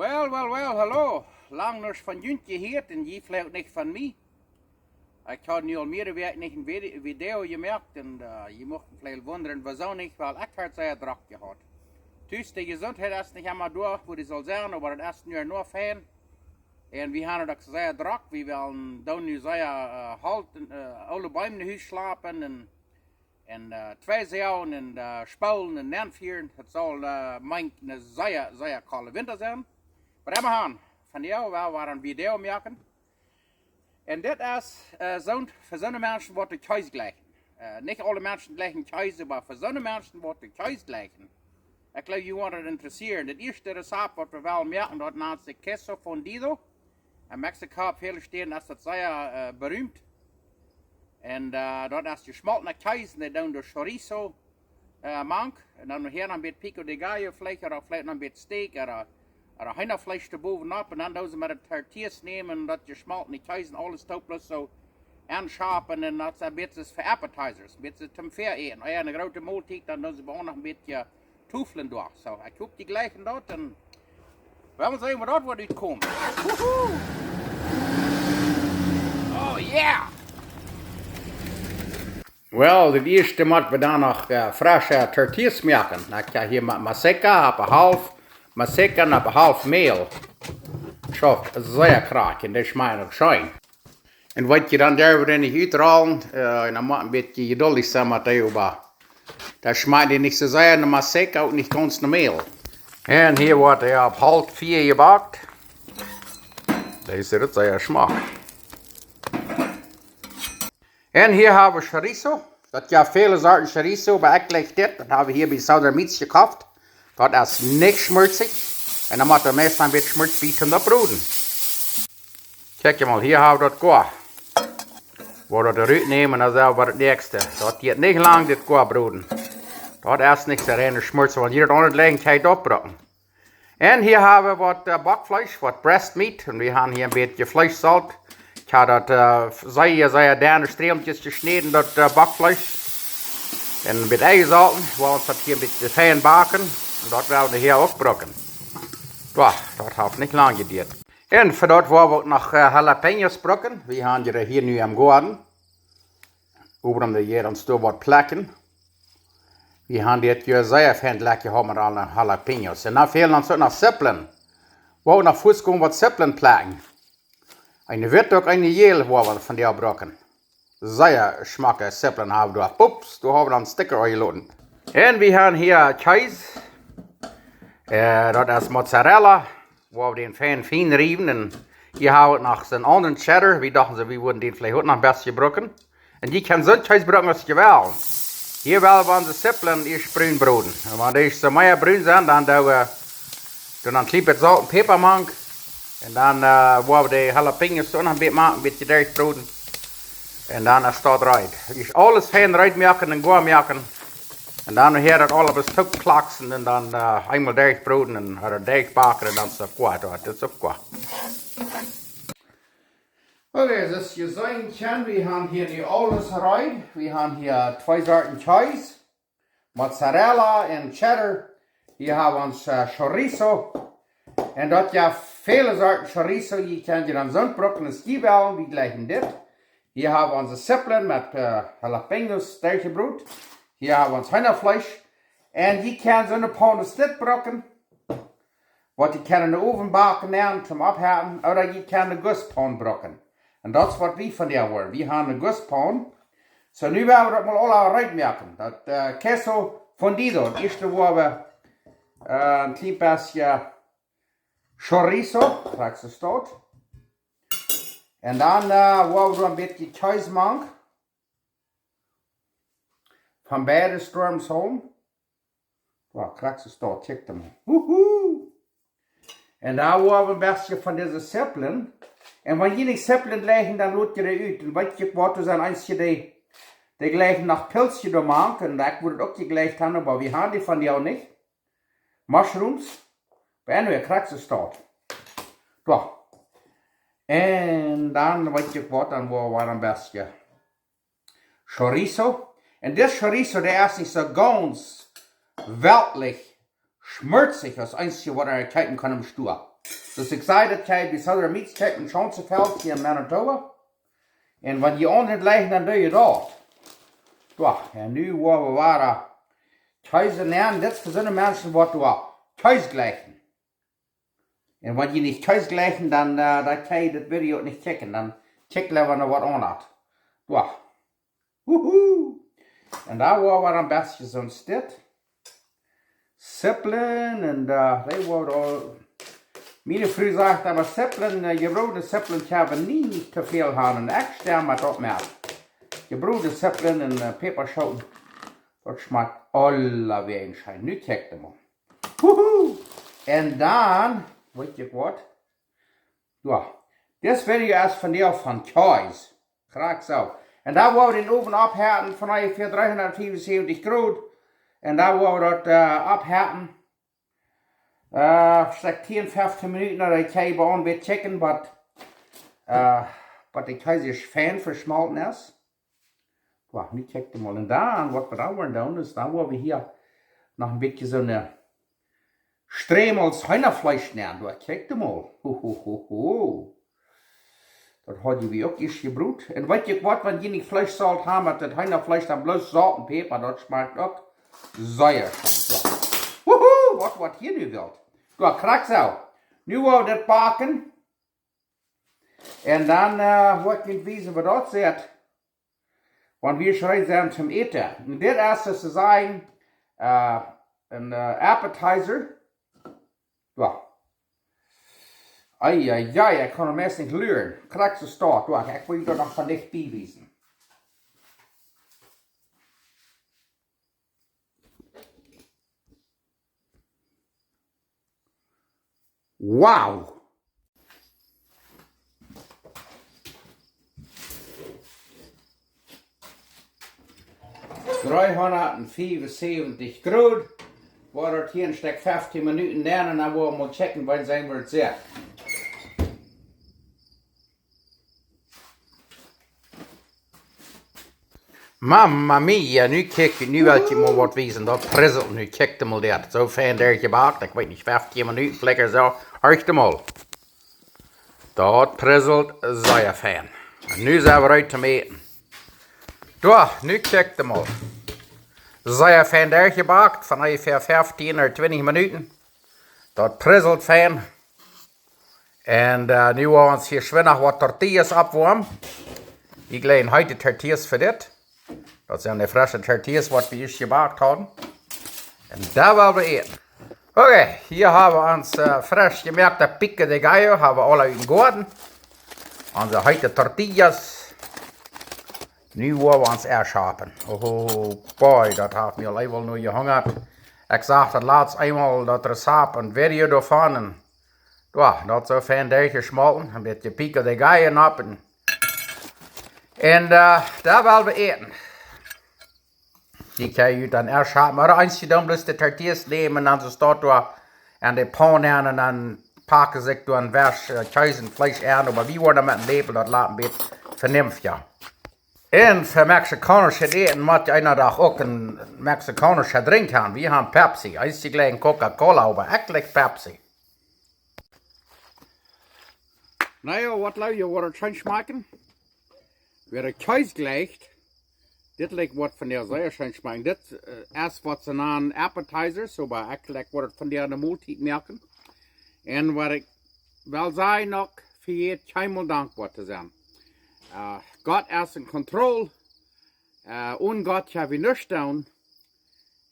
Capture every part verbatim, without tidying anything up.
Well, well, well, hallo. Lang nuscht von junt jehieet un jie veleicht nich von mie. Ekj haud nu aul mea Wäakj nich een Vide- Video jemoakt un äh, jie muchten veleicht wundren, wuasoo nich, wiels ekj haud sea drock jehaut. Tus, de Jesuntheit es nich emma doa, wua dee saul sennen, oba daut es nu noch fein. Un wie haben daut sea drock, wie wellen dan nu sea äh, Holt, äh, aule Beem no Hus schlapen un, un äh, twee Säajen un äh, Spolen un nenfieren. Daut saul äh, meent een sea, sea kolda Winta sennen. Oba emmahan, vondoag well wie een Video moaken. Un dit es äh, soon, fa soone Menschen waut de Kjees jlikjen. Äh, nich aule Menschen jlikjen Kjees, oba fa soone Menschen waut de Kjees jlikjen. Ekj jleew, jie woaren daut interessieren. Daut ieeschte Rezept waut wie wellen moaken, daut nant sikj Queso Fundido. En Mexiko, opp väle Städen es daut sea äh, berühmt. Un äh, daut es jeschmoltna Kjees, un dee doonen doa Chorizo äh, mank. Un dan hia noch een bät Pico de Gallo Fleesch, ooda veleicht noch een bät Steak, ooda, ooda Heenafleesch doa bowen opp. Un dan doonen see met de Tortillas nämen un daut jeschmoltne Kjees un aules toop bloos soo enschapen. Un daut es een bät fa Appetizers, een bät toom Väaäten. Ea eene groote Moltiet, dan doonen see bie ons noch een bät Tuflen doa. Soo, ekj hop, jie jlikjen daut. Un wie wellen seenen, waut daut woat utkomen. Wuhu! Oh yeah! Well, daut ieeschte mott wie dan noch äh, fresche Tortillas moaken. Ekj hab hia Ma- Maseca, opp een haulf Maseca un opp een haulf Mäl. Soo, sea krakjt, un dee schmakjen uk scheen. Un waut jie dan doa wada nich utrollen, äh, un dan mott een bät jeduldich sennen met dee, oba daut schmakjt nich soo sea no Maseca, uk nich gaunz no Mäl. Un hia woat hee opp Holt Fia jebackt. Daut es daut sea schmock. Un hia hab wie Chorizo. Daut jeft väle Sorten Chorizo, oba ekj jlikj dit. Daut hab wie hia bie Southern Meats jekoft. Daut es nich schmutzich. Un dan mott wie meist een bät Schmutz bie toom daut broden. Kjikj mol, hia hab wie daut goa. Woa daut rut nämen, dan sell wie daut näakjste. Daut diet nich lang, dit goa broden. Daut es nich soo reine Schmutz, wan jie daut aundre Jeläajenheit oppbrucken. Un hia hab wie waut äh, Bockfleesch, waut breast meat. Un wie haben hia een bät Fleeschsolt. Ekj hab daut äh, sea, sea denne Strämkjes jeschnäden, daut äh, Bockfleesch. Un een bät enjesolten, woa wie ons daut hia een bät fein backen. Un daut woa wie hia uk brucken. Doa, daut haft nich lang jeduat. Un fa daut woa wie uk noch äh, Jalapeños brucken. Wie haben dee hia nu em Goaden. Äwa dee hia dan doa waut plekjen. Wie haben dit Joa sea fein lekja jehaut met aule Jalapeños. Un dan fälen ons uk noch Zippeln. Wie woaren noch fuaz gonen waut Zippeln plekjen. Eene witte uk eene jäle woa wie vondoag brucken. Sea schmocke Zippeln hab wie doa. Ups, doa hab wie dan Sticker aunjeloten. Un wie haben hia Kjees. Äh, daut es Mozzarella. Woa wie dän fein, fein riewen. Un hia hab wie noch soon aundren Cheddar. Wie dochten soo, wie wudden dän veleicht uk noch een bät brucken. Un jie kjennen soon Kjees brucken aus jie wellen. Hia well wie onse Zippeln ieescht brun broden. Un wan dee soo mea brun sent, dan doo wie, doo wie een kjlien bät Solt un Päpa mank. Un dan äh, woa wie de Jalapeños uk noch een bät mank, een bät derchbroden. Un dan es daut reed. Ieescht aules fein reed moaken un goa moaken. Un dan nohäa daut aules toop klaksen un dan äh, eemol derchbroden un äh, derchbacken un dan es daut goa. Daut es uk goa. Okay, soo aus jie seenen kjennen, wie haben hia nu aules reed. Wie haben hia twee Sorten Kjees, Mozzarella un Cheddar. Hia haben wie ons äh, Chorizo. Un daut jeft väle Sorten Chorizo. Jie kjennen dee dan soon brucken aus jie wellen. Wie jlikjen dit. Hia haben wie onse Zippeln met äh, Jalapeños derchjebrot. Hia haben wie ons Heenafleesch. Un jie kjennen soone Paun aus dit brucken, waut jie kjennen en dän Owen backen, toom oppheeten, ooda jie kjennen eene Gusspaun brucken. Un daut es waut wie vondoag woaren. Wie haben eene Gusspaun. Soo, nu woa wie daut mol aula reed moaken. Daut äh, Queso Fundido. Daut ieeschte woa wie äh, een kjlien bät Chorizo, krakjt soo aus daut. Un dan äh, woa wie doa een bät Kjees mank. Von beide Storms home. Wow, krakjt soo aus daut, kjikj dan mol. Wuhu! Un dan woa wie een bät von dise Zippeln. Un wan jie nich Zippeln jlikjen, dan lot jie dee ut. Un weet jie waut, doa sent eenje dee, dee jlikjen noch Pilsjes doa mank. Un ekj wudd daut uk jejlikjt haben, oba wie haben dee vondoag nich. Mushrooms. Oba anyway, krakjt soo aus daut. Doa. Un dan weet jie waut, dan woa wie een bät Chorizo. Un dis Chorizo, dee es nich soo gaunz weltlich schmutzich aus eenje waut wie kjeepen kjennen em Stua. Soo ekj säd daut, jie bie Southern Meats kjikjen, Schanzenfeld hia en Manitoba. Un wan jie aundre jleichen, dan doo jie daut. Jo, un nu woa wie wada Kjees nämen. Dit es fa soone Menschen waut doa Kjees jleichen. Un wan jie nich Kjees jleichen, dan, äh, dan kjenn jie dit Video uk nich kjikjen. Dan kjikjt leewa no waut aundret. Jo. Wuhu. Un dan woa wie een bät soon Stekj Sipplen un, äh, dee woa wie aul, miene Fru sajcht emma Sipplen, äh, jebrodne Sipplen kjenn wie nie to väl haben. Un ekj stem met daut met. Jebrodne Sipplen un, äh, Päpaschooten. Daut schmakjt aulawäajen scheen. Nu kjikjt emol. Wuhu. Un dan, weet jie waut? Jo, dit Video es vondoag von Kjees. Krakjt soo. Un dan woa wie dän Owen oppheeten von onjefäa dreehundatfiefunsäwentich Grod. Un dan woa wie daut, äh, oppheeten. Äh, veleicht tieen, feftieen Minuten, dan kjenn jie bie ons bät kjikjen, waut, äh, waut de Kjees fein veschmolten es. Jo, nu kjikjt emol. Un dan, waut wie dan woaren doonen, es, dan woa wie hia noch een bät soone Strämels Heenafleesch nämen. Jo, kjikjt emol. Ho, ho, ho, ho. Daut haud wie uk ieescht jebrot. Un weet jie waut, wan jie nich Fleeschsolt haben, met daut Heenafleesch dan bloos Solt un Päpa, daut schmakjt uk sea scheen. Jo. Wuhu, waut woat hia nu wilt? Jo, krakjt soo. Nu woa wie dit backen. Un dan, äh, woa ekj junt wiesen, waut daut sitt. Wan wie reed sent toom äten. Un dit es, soo to sajen, äh, een, äh, appetizer. Jo. Ai, ai, ai, ekj kaun daut meist nich luaren. Krakjt soo stoakj. Jo, ekj well junt daut noch von dicht bie wiesen. Wow! Dreehundatfiefunsäwentich Grod. Woa daut hia een Stekj feftieen Minuten nämen un dan woa wie mol kjikjen, waut sien woat sennen. Mamma mia, nu kjikj, nu well ekj mol waut wiesen. Daut priselt, nu kjikjt mol daut. Soo fein derchjebakt, ekj weet nich, feftieen Minuten, veleicht soo. Horcht mol. Daut priselt sea fein. Un nu sent wie reed toom äten. Jo, nu kjikjt mol. Sea fein derchjebakt, von onjefäa feftieen ooda twintich Minuten. Daut priselt fein. Un, äh, nu woa wie ons hia schwind noch waut Tortillas oppwoamen. Wie jlikjen heete Tortillas fa dit. Daut sent de fresche Tortillas, waut wie ieescht jebakt hauden. Un dan woa wie äten. Okay, hia hab wie ons, äh, fresch jemoakte pico de gallo, hab wie aula ut dän Goaden. Onse heete Tortillas. Nu woa wie ons ieescht schapen. Oh boy, daut haft mie aul eewel nu jehungat. Ekj sach daut latst eemol daut Rezept, een Video doavon. Un jo, daut soo fein derchjeschmolten. Een bät pico de gallo nopp. Un, un, äh, dan woa wie äten. Dee kjenn jie dan ieescht haben. Oba eenje doonen bloos de Tortillas nämen un dan soo stoakj doa aun de Paun aun un dan packen see doa een bät, äh, Kjees un Fleesch aun. Oba wie woaren met een Läpel daut lat een bät venienftich. Un fa mexikaunischet Äten mott eena doch uk een mexikaunischen Drinkj haben. Wie haben Pepsi. Eenje jlikjen Coca-Cola, oba ekj jlikj Pepsi. Na jo, waut jleew jie, woat daut scheen schmakjen? Wäa de Kjees jlikjt, dit jlikjt, woat vondoag sea scheen schmakjen. Dit, äh, es waut see nanen appetizers, oba ekj jlikj, woat daut vondoag eene Moltiet moaken. Un waut ekj well sajen uk, vejät kjeenmol dankboa to sennen. Äh, Gott es en Kontroll. Äh, onen Gott kjenn wie nuscht doonen.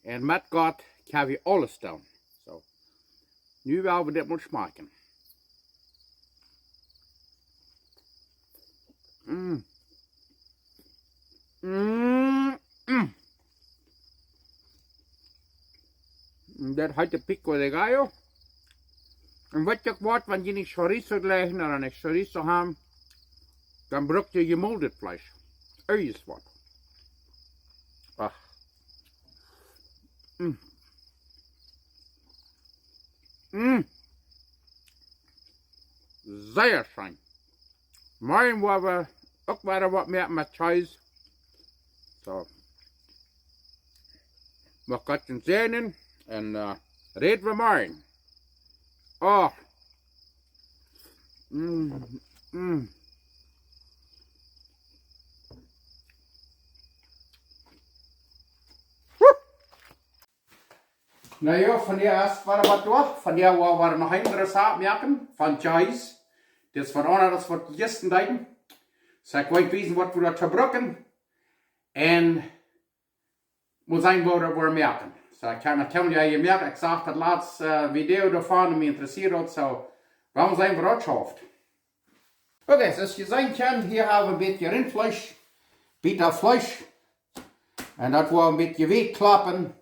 Un met Gott kjenn wie aules doonen. Soo. Nu woa wie dit mol schmakjen. Mm. Mm, mm. Daut heet de pico de gallo. Un weet jie uk waut, wan jie nich chorizo jleichen ooda nich chorizo haben, dan bruck jie jemoldet Fleesch. Irjent waut. Ach. Mm. Mm. Sea scheen. Morjen woa wie uk wada waut moaken met Kjees. Soo. Mucht Gott junt säajnen un, äh, räd wie morjen. Oh. Mm, mm. Na jo, von hia es wada waut doa. Von hia woa wie noch een Rezept moaken von Cheese. Dit es waut aundasch aus waut wie jistren deeden. So, ekj woa wiesen waut wie doa brucken. Un mott seenen waut wie moaken. So, ekj hab daut Thema jo jemoakt. Ekj sach daut latste, äh, Video doavon un mie interessieet daut. So, woa wie seenen waut daut schauft. Okay, soo aus jie seenen kjennen, hia hab wie een bät Rintfleesch, bät Fleesch. Un daut woa wie een bät wajch kloppen.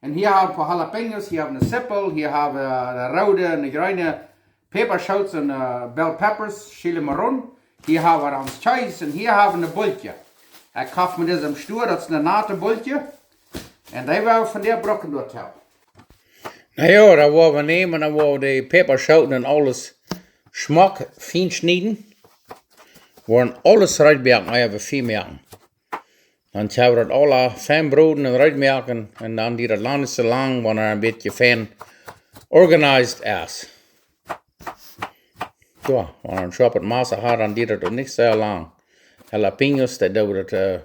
Un hia hab wie een poa jalapeños, hia hab wie eene Zippel, hia hab wie, äh, eene roode un eene jreene Päpaschooten un, äh, bell peppers, chile morrón. Hia hab wie ons Cheese un hia hab wie een Bultje. Ekj koft mie dise em Stua, daut es een nate Bultje. Un dee woa wie von dee brucken doatoo. Na jo, dan woa wie nämen, dan woa wie de Päpaschooten un aules schmock fein schnieden. Woaren aules reed moaken, ea wie Fia moaken. Dan woa wie daut aula fein broden un reed moaken. Un dan diet daut lang nich soo lang, wan et een bät fein organized es. Jo, wan wie een scharpet Massa haben, dan diet daut uk nich soo lang. Jalapeños, dee doo wie daut, äh,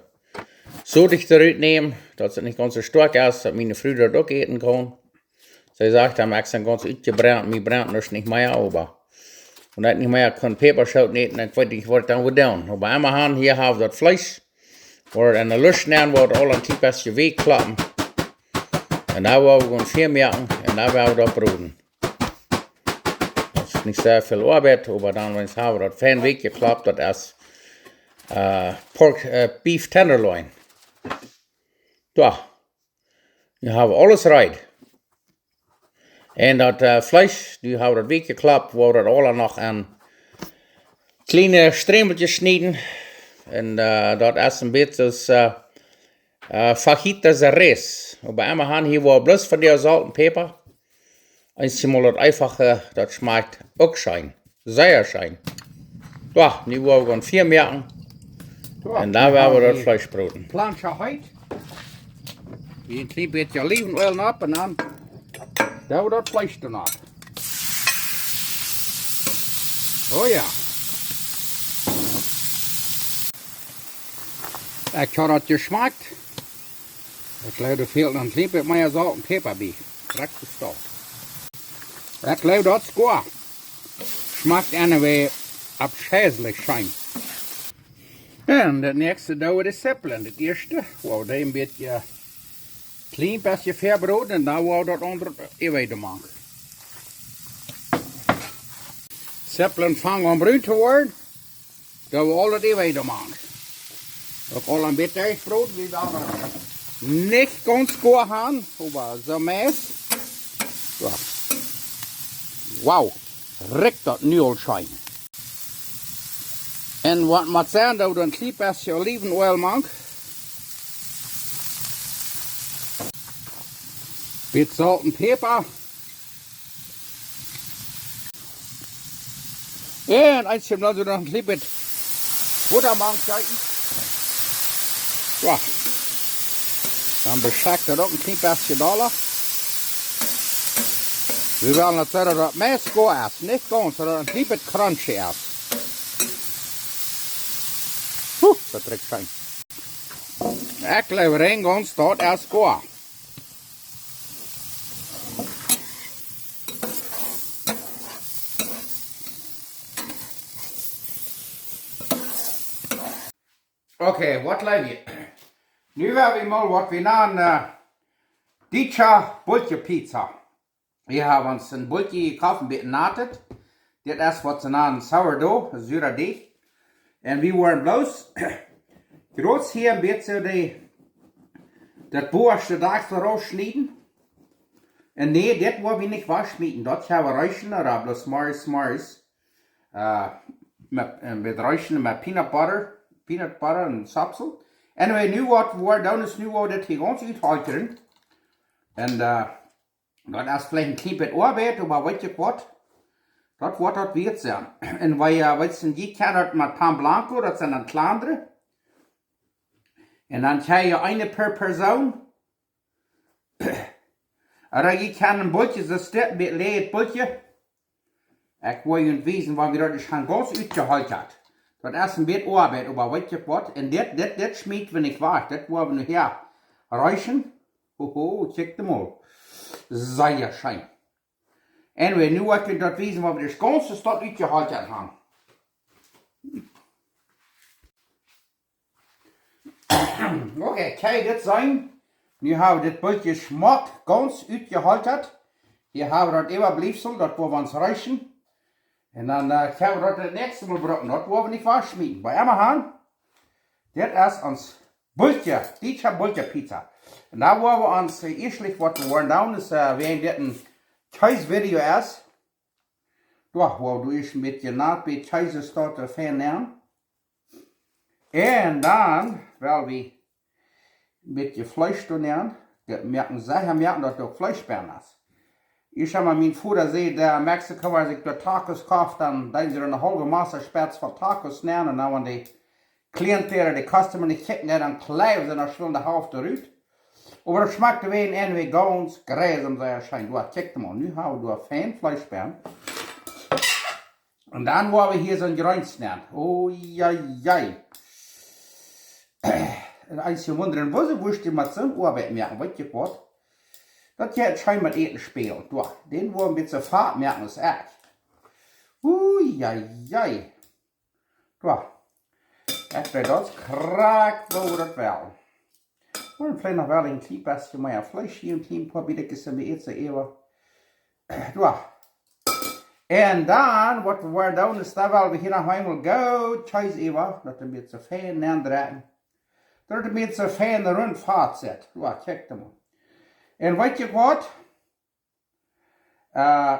soo dicht rutnämen, daut et nich gaunz soo stoakj es, daut miene Fru daut uk äten kaun. See sajcht dan, ekj sie gaunz utjebrent, mie brent nuscht nich mea, oba wan ekj nich mea kaun Päpaschooten äten, dan weet ekj nich waut ekj dan woa doonen. Oba emmahan, hia hab wie daut Fleesch. Woa wie en de Lusch nämen, woa wie aul een kjlien bät wajch kloppen. Un dan woa wie gewoon Fia moaken un dan woa wie daut broden. Daut es nich sea väl Oabeit, oba dan, wan wie haben daut fein wajch jekloppt, daut es, äh, pork, äh, beef tenderloin. Jo, nu hab wie aules reed. Un daut, äh, Fleesch, nu hab wie daut wajch jekloppt, woa wie daut aula noch en kjliene Strämelkjes schnieden. Un, äh, daut es een bät aus, äh, äh, fajitas de res. Oba emmahan, hia woa wie bloos von dee Solt un Päpa. Eensjemol daut eefache, daut schmakjt uk scheen. Sea scheen. Jo, nu woa wie gewoon Fia moaken. Jo, un dan woa wie daut Fleesch broden. Plancha heet. Hia een kjlien bät Oliwenoil opp un dan doo wie daut Fleesch doa opp. Oh jo. Ekj hab daut jeschmakjt. Ekj jleew, doa fält noch een kjlien bät mea Solt un Päpa bie. Krakjt soo. Ekj jleew, daut es goot. Schmakjt anyway aufscheilich scheen. Un daut näakjste doo wie de Zippel. Daut ieeschte, woa wie dee een bät, äh, kjlien bät vebroden un dan woa wie daut aundre äwa doamank. Zippel fangen aun brun to woaren. Doo wie aul daut äwa doamank. Uk aul een bät derchbroden, wie wie daut nich gaunz goa haben, oba soo meist. Jo. Wow, rikjt daut nu aul scheen. Un waut mott sennen, doo wie een kjlien bät Oliwenoil mank. Bät Solt un Päpa. Un eensjemol dan noch een kjlien bät Wota mank jeeten. Jo. Dan beschekj daut uk een kjlien bät dolla. Wie wellen daut soo, daut daut meist goa es. Nich gaunz, daut daut een kjlien bät crunchy es. Huh, daut rikjt scheen. Ekj jleew, rein gaunz daut es goa. Okay, waut jleew jie? Nu woa wie mol waut wie nanen, äh, dietsche Bultjepizza. Wie haben ons een Bultje jekoft, een bät natet. Dit es waut see nanen sourdough, sura Deajch. Un wie woaren bloos, jroz hia een bät soo de, daut bowaschte Dakjsel raufschnieden. Un nä, dit woa wie nich wajchschmieten. Daut woa wie reeschen, ooda bloos Mars, Mars. Äh, met, äh, met reeschen met peanut butter, peanut butter un Sapsel. Anyway, nu waut wie doonen es, nu woa wie dit hia gaunz uthaltren. Un, äh, daut es veleicht een kjlien bät Oabeit, oba weet jie waut? Daut woat daut wieet sennen. Un wie, äh, weetst, jie kjennen daut met pan blanco, daut sent dan kjlandre. Un dan kjrie jie eene per Persoon. Ooda jie kjennen een Bultje, soo een Stekj, een bät läajet Bultje. Ekj woa junt wiesen, woo wie daut es gaunz utjeholtjat. Daut es een bät Oabeit, oba weet jie waut? Un dit, dit, dit schmiet wie nich wajch. Dit woa wie nu hia reeschen. Hoho, kjikj mol. Sea scheen. Anyway, nu woa ekj junt daut wiesen, woo wie daut gaunze Stoff utjeholtjat haben. Okay, kjikj, dit sent. Nu hab wie dit Bultje schmock gaunz utjeholtjat. Hia hab wie daut Äwabliefsel, daut woa wie ons reeschen. Un dan, äh, kjenn wie daut daut näakjste Mol brucken. Daut woa wie nich wajchschmieten. Bie Amazon. Dit es ons Bultje, dietsche Bultje Pizza. Un dan woa wie ons, äh, ieeschtlich waut wie woaren doonen, es, äh, wäajen dit een Kjees-Video es. Doch, woa wie ieescht een bät nat, bät Kjees doa fein nämen. Un dan well wie een bät Fleesch doa nämen. Daut moaken, secha moaken, daut doa Fleesch bie es. Ekj hab mol, mien Voda säd, äh, Mexiko, aus ekj doa Tacos koft, dan deeden see eene haulwe Massa Spetz voll Tacos nämen un dan, wan dee Client ooda de Customer nich kjikjen, dan kjleewen see noch schnell de Halft rut. Oba daut schmakjt wäajen en wie gaunz jresam sea scheen. Doa, kjikj mol, nu hab wie doa fein Fleesch bie. Un dan woa wie hia soon Jreens nämen. Oh, jei, jei. Un eent jie wundren, woo see Wurscht met soon Oabeit moaken, weet jie waut? Daut jeit scheen met Äten spälen. Doa, dän woa wie een bät Fat moaken aus ekj. Oh, jei, jei. Doa. Ekj weet daut krakjt, woo wie daut wellen. Un veleicht noch wel een kjlien bät mea Fleesch hia un hia een poa Bietjes en de Ätze äwa. Doa. Un dan, waut wie woaren doonen, es dan well wie hia noch eemol goot Kjees äwa, daut een bät fein aundrekjen. Daut een bät fein runt Fat sitt. Doa, kjikj mol. Un weet jie waut? Äh,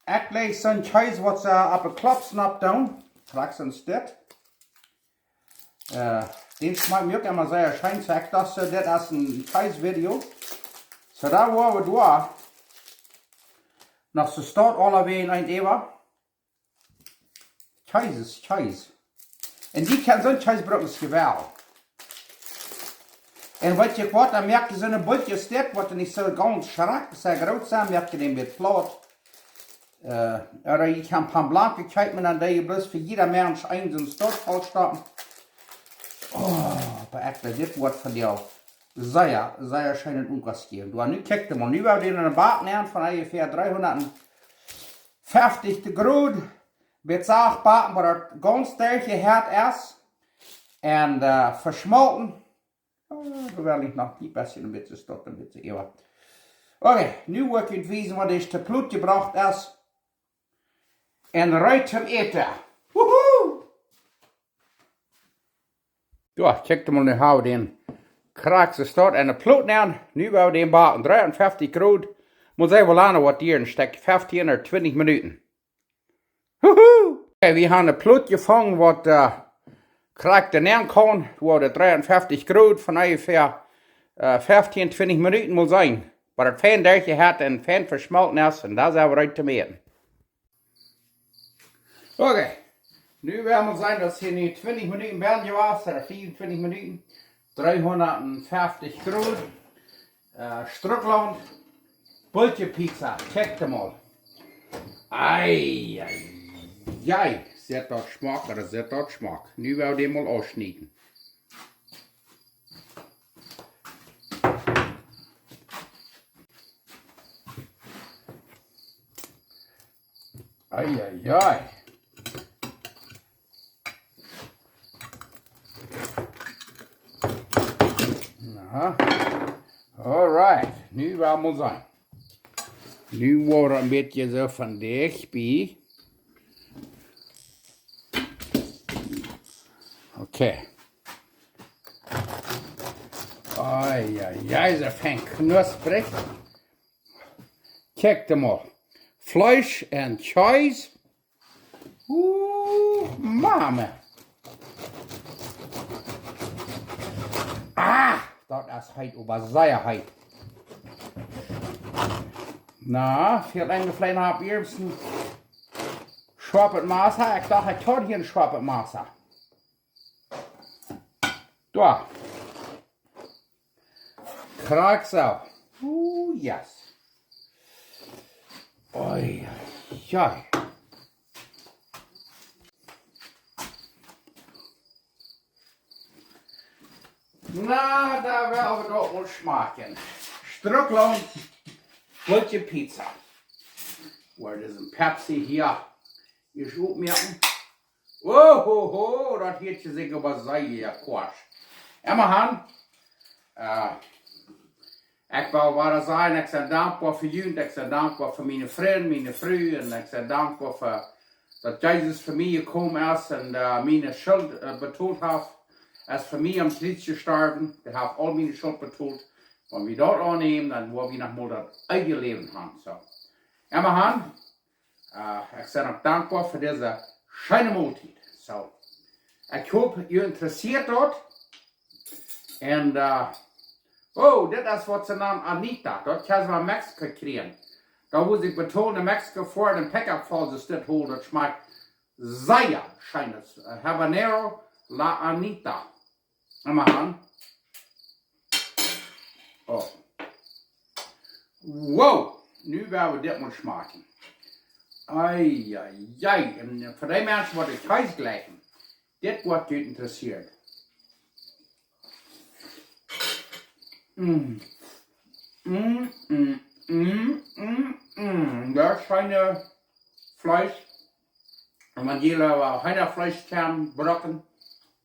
ekj leg soon Kjees waut see opp de Klopsnopp doonen. Krakjt soon Stekj. Äh, dän schmakjt mie uk emma sea scheen. Soo ekj docht, soo, dit es een Kjees-Video. Soo, doa woa wie doa. Noch soo stoakj aulawäajen eent äwa. Kjees es Kjees. Un dee kaun soon Kjees brucken aus jie wellen. Un weet jie waut, dan moakt jie soone Bultjes dit, waut nich soo gaunz schrakjt, sea groot sent, moakt jie dän bät plaut. Äh, ooda jie kjennen Pan Blanco kjeepen, dan doo jie bloos fa jieda Mensch eent soon Stekj voll stoppen. Oh, oba ekj, dit woat vondoag sea, sea scheen en Unkost jäwen. Doa, nu kjikj mol, nu woa wie dän en de Bak nämen von onjefäa dreehundat fefstich Grod, bät sacht backen, waut daut gaunz derchjehett es. Un, äh, veschmolten. Äh, doa well ekj noch een bät, een bät Stekj, een bät äwa. Okay, nu woa ekj junt wiesen, waut ieescht to Plot jebrocht es. Un reed toom äten. Wuhu! Doa, kjikj mol, nu hab wie dän krakjt soo stoakj en de Plot nämen. Nu woa wie dän backen. Dreeunfeftich Grod. Mott sennen, woo lang waut dieren, Stekj feftieen ooda twintich Minuten. Wuhu! Okay, wie haben een Plot jefungen, waut, äh, krakjt doanäwen kaun. Woa wie dreeunfeftich Grod von onjefäa, äh, feftieen, twintich Minuten mol seenen. Waut daut fein derchjehett un fein veschmolten es. Un dan sent wie reed toom äten. Okay. Nu woa wie seenen, daut es hia nu twintich Minuten bie jewast, ooda fiefuntwintich Minuten. Dreehundat fefstich Grod. Äh, Strucklaunt. Bultje Pizza. Kjikj mol. Ei, ei, ei. Sitt daut schmock, ooda sitt daut schmock. Nu woa wie dän mol aufschnieden. Ei, ei, ei. Na. Alright. Nu woa wie seenen. Nu woat een bät soo von dicht bie. Okay. Ei, ei, ei, soo fein knusprich. Kjikj mol. Fleesch un Kjees. Uh, Mame. Ah, daut es heet, oba sea heet. Na, väl Enj veleicht noch hia een bät schoapet Massa. Ekj docht, ekj haud hia een schoapet Massa. Doa. Krakjt soo. Ooh, yes. Oi, oi. Na, dan woa wie daut mol schmakjen. Strucklaunt, Butja Pizza. Woa disen Pepsi hia ieescht opmoaken. Ohoho, daut hieet sikj oba sea koscht. Emma han, äh, ekj well wada sajen, ekj sie dankboa fa junt, ekj sie dankboa fa miene Frind, miene Fru, un ekj sie dankboa fa daut Jesus fa mie jekomen es un, äh, miene Schult, äh, betolt haft, es fa mie aum Kjriez jestorwen, dee haft aul miene Schult betolt. Wan wie daut aunnämen, dan woa wie noch mol daut eewje Läwen han. Soo. Emma han, äh, ekj sie uk dankboa fa dise scheene Moltiet. Soo. Ekj hop, junt interessieet daut. Un, äh, oh, dit es waut see nanen Anita. Daut kjenn wie en Mexiko kjrieen. Doa wua ekj betolt en Mexiko fa een Pickup voll, soo dit hol, daut schmakjt sea scheen. Daut, äh, Habanero La Anita. Emma han. Oh. Wow, nu woa wie dit mol schmakjen. Ei, ei, ei. Un fa dee Menschen waut de Kjees jlikjen, dit woat junt interessieet. Mm. Mm, mm, mm, mm, mm. Daut scheene Fleesch. Un wan jie leewa Heenafleesch kjennen brucken,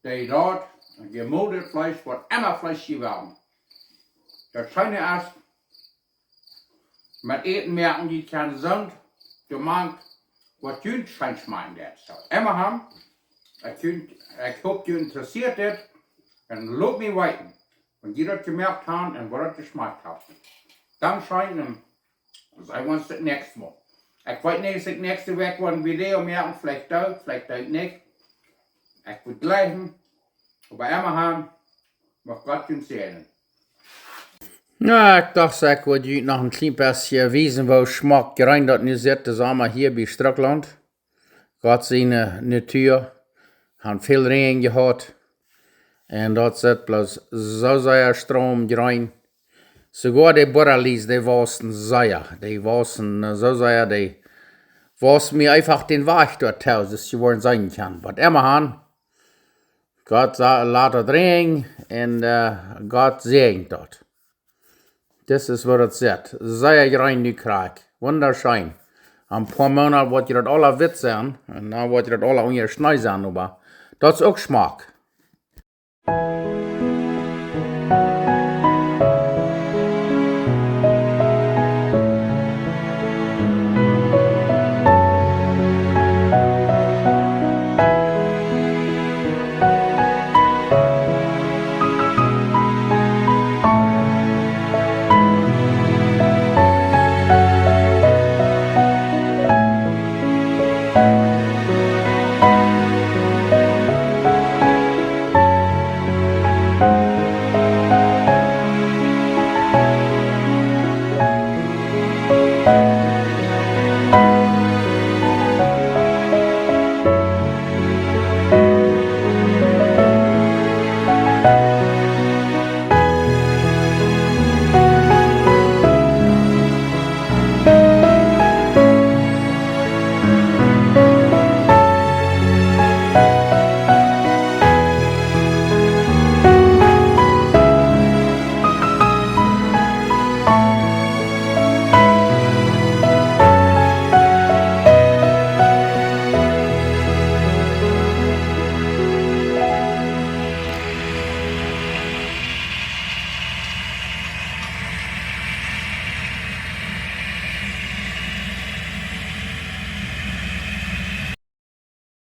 dee daut, jemoldet Fleesch, waut emma Fleesch jie wellen. Daut scheene es, met Äten moaken, jie kjennen soont, jie mank, waut junt scheen schmakjen deit. Soo, emma han, ekj, ekj hop, junt interessieet dit, un lot mie weeten, wan jie daut jemoakt han un woo daut jeschmakt haft. Dan scheen, un see wie ons daut näakjste Mol. Ekj weet nich, aus ekj näakjste Wäakj woa een Video moaken, veleicht doot, veleicht doot nich. Ekj woa jlikjen, oba emma han, mucht Gott junt säajnen. Na, ekj docht, ekj wudd junt noch een kjlien bät wiesen, woo schmock jrein daut nu sitt, de Somma hia bie Strucklaunt. Gott siene Natua, han väl Räajen jehaut. Un daut sitt bloos soo sea stroomjrein. Soogoa de Borrelies, dee wausen sea. Dee wausen, äh, soo sea, dee wausen mie eefach dän Wajch doatoo, soo aus jie woaren seenen kjennen. Waut emma han, Gott sa-, lat daut räajen un, äh, Gott säajent daut. Dit es waut daut sitt. Sea jrein nu krakjt. Wundascheen. En poa Moonat woat daut aula witt sennen. Un dan woat daut aula unja Schnee sennen, oba daut es uk schmock.